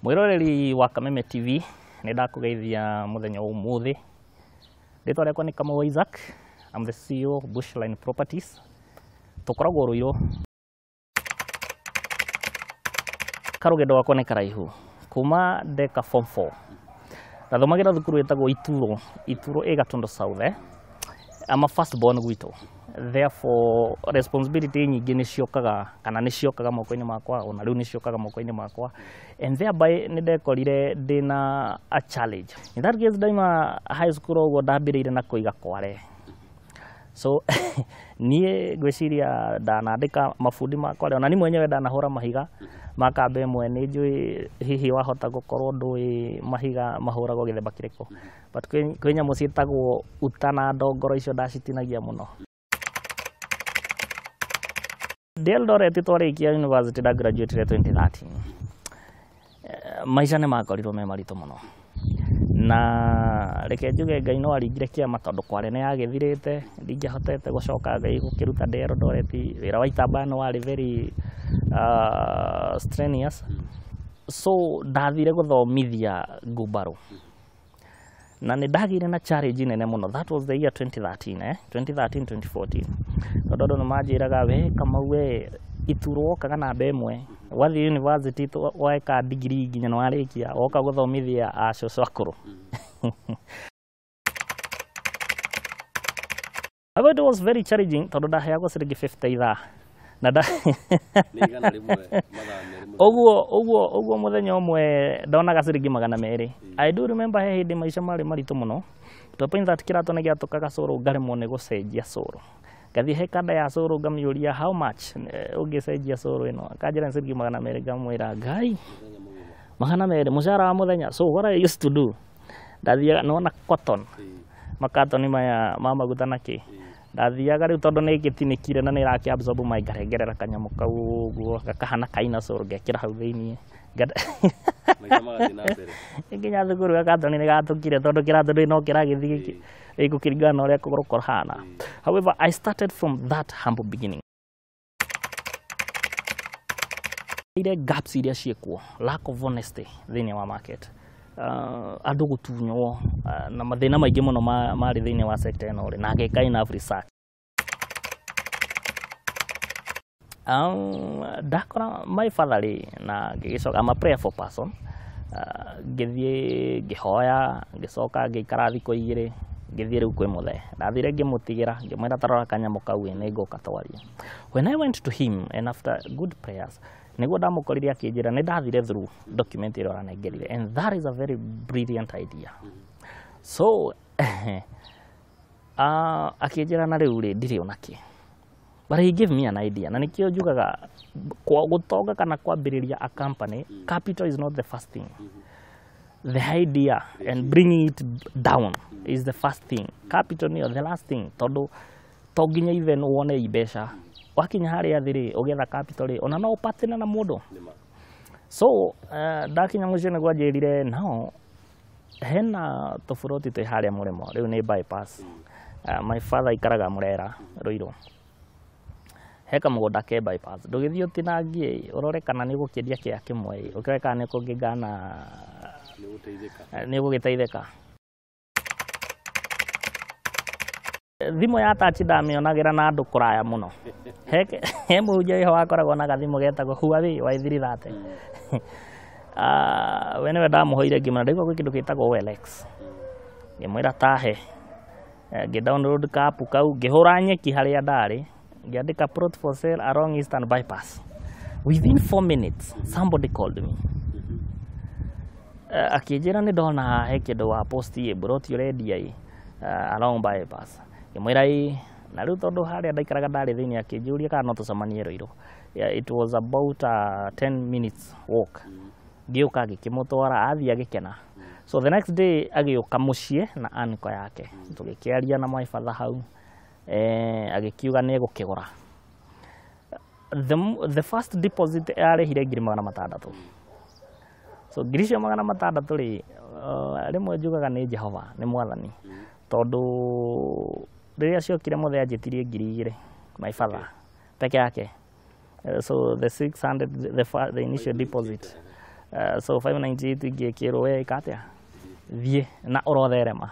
Mwiroreri wa Kameme TV, nĩ ndakũgeithia mũthenya wa ũmũthĩ. Rĩtwa rĩakwa nĩ Kamau Isaac. I'm the CEO of Bushline Properties. Tũkoragwo Ruiru. Karũgendo gakwa nĩ karaihu kuma ndeka form 4. Ndathomagĩra thukuru ĩtagwo Ituro, Ituro ĩ Gatundu South. I'm a first born gwitũ. Therefore responsibility nyingĩ nĩ ciokaga kana nĩ ciokaga moko-inĩ makwa, ona rĩu nĩ ciokaga moko-inĩ makwa, and thereby nĩ ndekorire ndĩna a challenge. In that case, ndaima high school ũguo ndambĩrĩire na kũiga kware. So niĩ ngwĩciria ndanandĩka mabundi makwa, ona ni mwenyewe ndanahũra mahiga ma kamba ĩmwe. Nĩ njũĩ hihi wahota gũkorwo ndũĩ mahiga mahũragwo gĩthemba kĩrĩkũ, but kwĩ nyamũ ciĩtagwo uta na ndongoro, icio ndacitinagia mũno. Ndĩ Eldoret twarĩkia university, nda graduated 2013. Maica nĩ makorirwo me maritũ mũno, na reke njuge Ngai no aringire kĩama, tondũ kware nĩ yagĩthirĩte, ndingĩahotete gũcoka Ngai gũkĩruta ndĩ Eldoret. Wĩra wa itambaya nĩ warĩ very strenuous, so ndathire gũthomithia ngumbarũ na nĩ ndagĩire na challenge nene mũno. That was the year 2013, 2013 2014, tondũ andũ nĩ manjĩraga, "We Kamau, we Ituro wokaga namba ĩmwe, wathiĩ university weka degree nginya nĩ warĩkia, woka gũthomithia acũcũ akũrũ." However, it was very challenging tondũ ndaheagwo ciringi 50 ithaa na nda Nĩ 100 mathaa 2? Ũguo ũguo ũguo, mũthenya ũmwe ndonaga ciringi 200. I do remember he hĩndĩ maica marĩ maritũ mũno to a point that kĩratũ nĩ gĩatũkaga cũrũ, ngaremwo nĩ gũcenjia cũrũ. Ngathiĩ he kanda ya cũrũ, ngamĩũria, "How much ũngĩcenjia cũrũ ĩno?" Akanjĩra nĩ ciringi 200. Ngamwĩra, "Ngai, Mũthenya mũgima? 200 mũcara wa mũthenya?" So what I used to do, ndathiaga nona cotton, makatoni maya ma maguta na kĩ, ndathiaga rĩu tondũ nĩ ngĩtinĩkire na nĩ ĩrakĩ absorb maĩ, ngarengerera kanyamũ kau ũguo gakahana kaina cũrũ, ngekĩra hau thĩiniĩ. Maica magathiĩ na mbere. Nginya thukuru gakatoni nĩ gatũkire, tondũ kĩratũ ndũĩ no kĩragĩthiĩ gĩkũkĩringana na ũrĩa kũgũrũ kũhana. However, I started from that humble beginning. Ile gaps iria ciĩkuo, lack of honesty thĩinĩ wa market, andũ gũtunywo, na mathĩna maingĩ mũno marĩ thĩinĩ wa sector ĩno rĩ, na ngĩka enough research. Ndakora my father rĩ, na ngĩgĩcoka, I'm a prayerful person, ngĩthiĩ ngĩhoya, ngĩcoka ngĩikara thikũ 2, ngĩthiĩ rĩu kwĩ mũthee. Ndathire ngĩmũtigĩra, ngĩmwĩra, "Tarora kanyamũ kau ĩ, nĩ ngũka twarie." When I went to him and after good prayers, nĩguo ndamũkorire akĩnjĩra, "Nĩ ndathire through document ĩrĩa ũranengerire, and that is a very brilliant idea." So akĩnjĩra, "Na rĩu rĩ, ndirĩ onakĩ," but he gave me an idea. Na nĩkĩo njugaga gũtonga kana kwambĩrĩria a company, capital is not the first thing. The idea and bringing it down is the first thing. Capital nĩyo the last thing, tondũ to nginya even wone i mbeca. Wakinya harĩa thĩ rĩ, ũgĩetha capital rĩ, ona no ũpatĩne na mũndũ. Nĩma. So ndakinya mũciĩ nĩguo anjĩrire, "Nao hena tũburoti twĩ harĩa mũrĩmo rĩu nĩ bypass." My father aikaraga Mũrera Ruiru, he kamũgũnda ke bypass, "Ndũgĩthiĩ ũtinangie ũrore kana nĩ ũgũkĩendia kĩa kĩmwe ĩ, ũkĩrore kana nĩ ũkũngĩgana Nĩ gũteithĩka." Nĩ ũgũgĩteithĩka. Thimũ ya touch ndamĩonagĩra na andũ kũraya mũno. He mũhunjia wĩho wakoragwo na gathimũ getagwo Huawei Y330. Ah, we nĩwe ndamũhoire, ngĩmwĩra ndaigua gwĩ kĩndũ gĩtagwo OLX, ngĩmwĩra tahe. Ngĩ download ka app kau, ngĩhũra nyeki harĩa ndarĩ, ngĩandĩka "plot for sale along Eastern Bypass". Within 4 minutes somebody called me. Akĩnjĩra, "Nĩ ndona he kĩndũ wa post ĩ mburoti ũrendia ĩ along bypass." Ngĩmwĩra ĩ. Na rĩu tondũ harĩa ndaikaraga ndarĩ thĩinĩ, akĩnjũria kana no tũcemanie Ruiru. Yeah, it was about 10 minutes walk. Ngĩũka ngĩkĩmũtwara, athiĩ agĩkena. So the next day agĩũka mũciĩ na anko yake, tũgĩkĩaria na my father hau, agĩkiuga nĩ egũkĩgũra. The first deposit yarĩhire 600,000. So ngiri icio 600 rĩ, rĩmwe njugaga nĩ Jehova, nĩ Mwathani, tondũ rĩrĩa ciokire mũthee anjĩtirie 2,000, my father peke yake. So the 600, the initial deposit. So 598 ingĩkĩrwo we ĩka atĩa, thiĩ na ũrotherema.